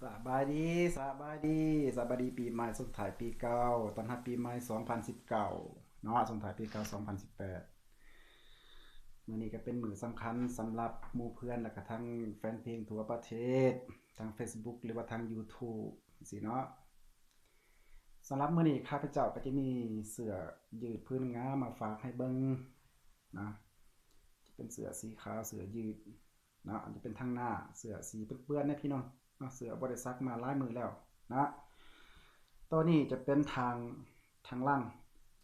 ສະບາຍດີ ສະບາຍດີ ສະບາຍດີປີໃໝ່ ສົ່ງທ້າຍປີເກົ່າ ຕ້ອນຮັບປີໃໝ່ສອງພັນສິບເກົ້າເນາະ ສົ່ງທ້າຍປີເກົ່າສອງພັນສິບແປດ. ມື້ນີ້ກໍເປັນມື້ສຳຄັນສຳລັບໝູ່ເພື່ອນ ແລະກະທັງແຟນເພງທົ່ວປະເທດ ທາງເຟສບຸກ ຫຼືວ່າທາງຢູທູບ ຈັ່ງຊີ້ເນາະ. ສຳລັບມື້ນີ້ຂ້າພະເຈົ້າກໍຈະມີເສື້ອຢືດພື້ນງາມມາຝາກໃຫ້ເບິ່ງນະ ຈະເປັນເສື້ອສີຂາວ ເສື້ອຢືດເນາະ ອັນນີ້ເປັນທາງໜ້າ ເສື້ອສີເປື້ອນໆເດ້ພີ່ນ້ອງເນາະ ເສື້ອບໍ່ໄດ້ຊັກມາຫຼາຍມື້ແລ້ວນະ. ໂຕນີ້ຈະເປັນທາງ ທາງຫຼັງ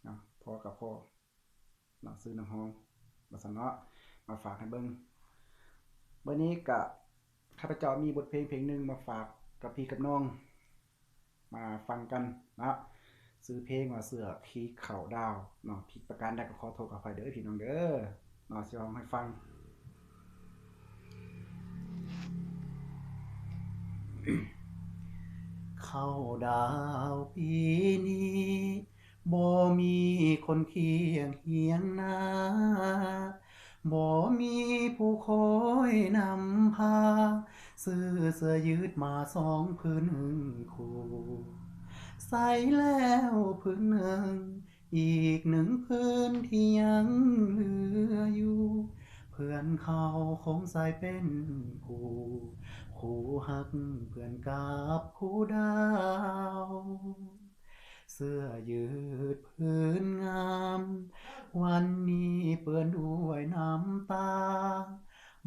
ເນາະ ພໍກໍພໍເນາະ ຊື້ນ້ຳຫອມວ່າຊັ້ນເນາະ ມາຝາກໃຫ້ເບິ່ງ. ມື້ນີ້ກະ ຂ້າພະເຈົ້າມີບົດເພງເພງໜຶ່ງມາຝາກກັບພີ່ກັບນ້ອງ ມາຟັງກັນເນາະ ຊື່ເພງວ່າ ເສື້ອຂີດເຂົ້າດາວເນາະ. ຜິດປະການໃດກໍຂໍໂທດຂໍອະໄພເດີພີ່ນ້ອງເດີເນາະ ຊິຮ້ອງໃຫ້ຟັງ. ເຂົ້າດາວປີນີ້ ບໍ່ມີຄົນຄຽງຮຽງໜ້າ ບໍ່ມີຜູ້ຄອຍນຳພາ ຊື້ເສື້ອຢືດມາສອງຜືນຄູ່ ໃສ່ແລ້ວຜືນໜຶ່ງ ອີກໜຶ່ງຜືນທີ່ຍັງເຫຼືອຢູ່ ເພື່ອນເຂົາຄົງໃສ່ເປັນຄູ່ ຄູ່ຮັກເພື່ອນກັບຄູ່ດາວ. ເສື້ອຢືດຜືນງາມ ວັນນີ້ເປື້ອນດ້ວຍນ້ຳຕາ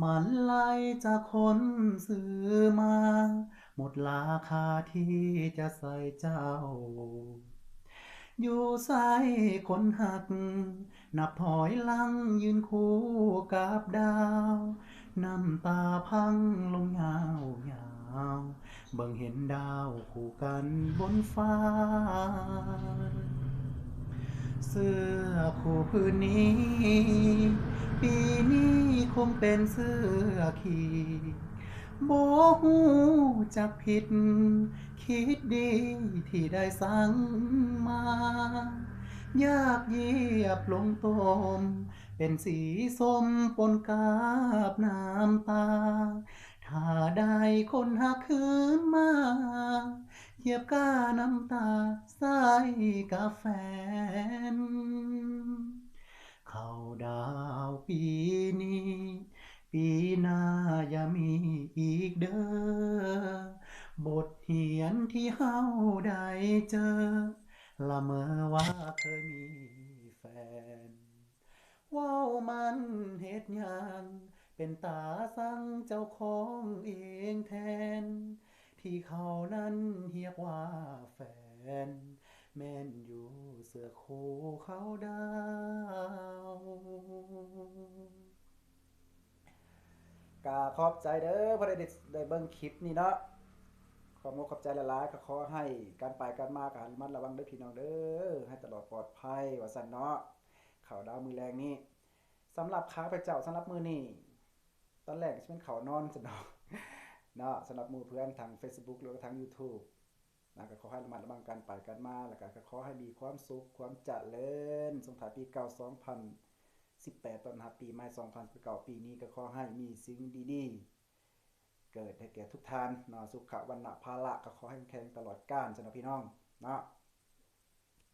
ມັນໄຫຼຈາກຄົນຊື້ມາ ໝົດລາຄາທີ່ຈະໃສ່ເຈົ້າ ຢູ່ໃສຄົນຮັກ ນັບຖອຍຫຼັງຢືນຄູ່ກັບດາວ ນ້ຳຕາພັງລົງຍາວໆ ເບິ່ງເຫັນດາວຄູ່ກັນບົນຟ້າ. ເສື້ອຄູ່ຜືນນີ້ ປີນີ້ຄົງເປັນເສື້ອຂີດ ບໍ່ຮູ້ຈັກຜິດ ຄິດດີທີ່ໄດ້ສັ່ງມາ ຢາກຢຽບລົງຕົ້ມ ເປັນສີສົ້ມປົນກັບນ້ຳຕາ ຖ້າໄດ້ຄົນຮັກຄືນມາ ຢຽບການ້ຳຕາໃສ່ກາແຟນ. ເຂົ້າດາວປີນີ້ ປີໜ້າຢ່າມີອີກເດີ ບົດຮຽນທີ່ເຮົາໄດ້ເຈີ ລະເມີວ່າເຄີຍມີແຟນ ເວົ້າມັນເຮັດຫຍັງ ເປັນຕາຊັງເຈົ້າຂອງເອງແທນ ທີ່ເຂົານັ້ນຮຽກວ່າແຟນ ແມ່ນຢູ່ເສື້ອຄູ່ເຂົ້າດາວ. ກະຂອບໃຈເດີ ຜູ້ໃດໄດ້ ໄດ້ເບິ່ງຄລິບນີ້ເນາະ ຂອບອົກຂອບໃຈຫຼາຍໆ ກໍຂໍໃຫ້ການໄປການມາກໍໃຫ້ລະມັດລະວັງເດີພີ່ນ້ອງເດີ ໃຫ້ຕະຫຼອດປອດໄພວ່າຊັ້ນເນາະ. ເຂົ້າດາວມື້ແລງນີ້ ສຳລັບຂ້າພະເຈົ້າ ສຳລັບມື້ນີ້ ຕອນແລກກໍຊິແມ່ນເຂົ້ານອນຊັ້ນດອກເນາະ ສຳລັບໝູ່ເພື່ອນທາງເຟສບຸກ ຫຼືວ່າທາງຢູທູບນະ ກໍຂໍໃຫ້ລະມັດລະວັງການໄປການມາ ແລ້ວກໍ ກໍຂໍໃຫ້ມີຄວາມສຸກຄວາມຈະເລີນ ສົ່ງທ້າຍປີເກົ່າສອງພັນສິບແປດ ຕ້ອນຮັບປີໃໝ່ສອງພັນສິບເກົ້າ ປີນີ້ກໍຂໍໃຫ້ມີສິ່ງດີໆ ເກີດໃຫ້ແກ່ທຸກທ່ານເນາະ ສຸຂະວັນນະພະລະ ກໍຂໍໃຫ້ແຂງຕະຫຼອດການຊັ້ນເນາະ ພີ່ນ້ອງເນາະ.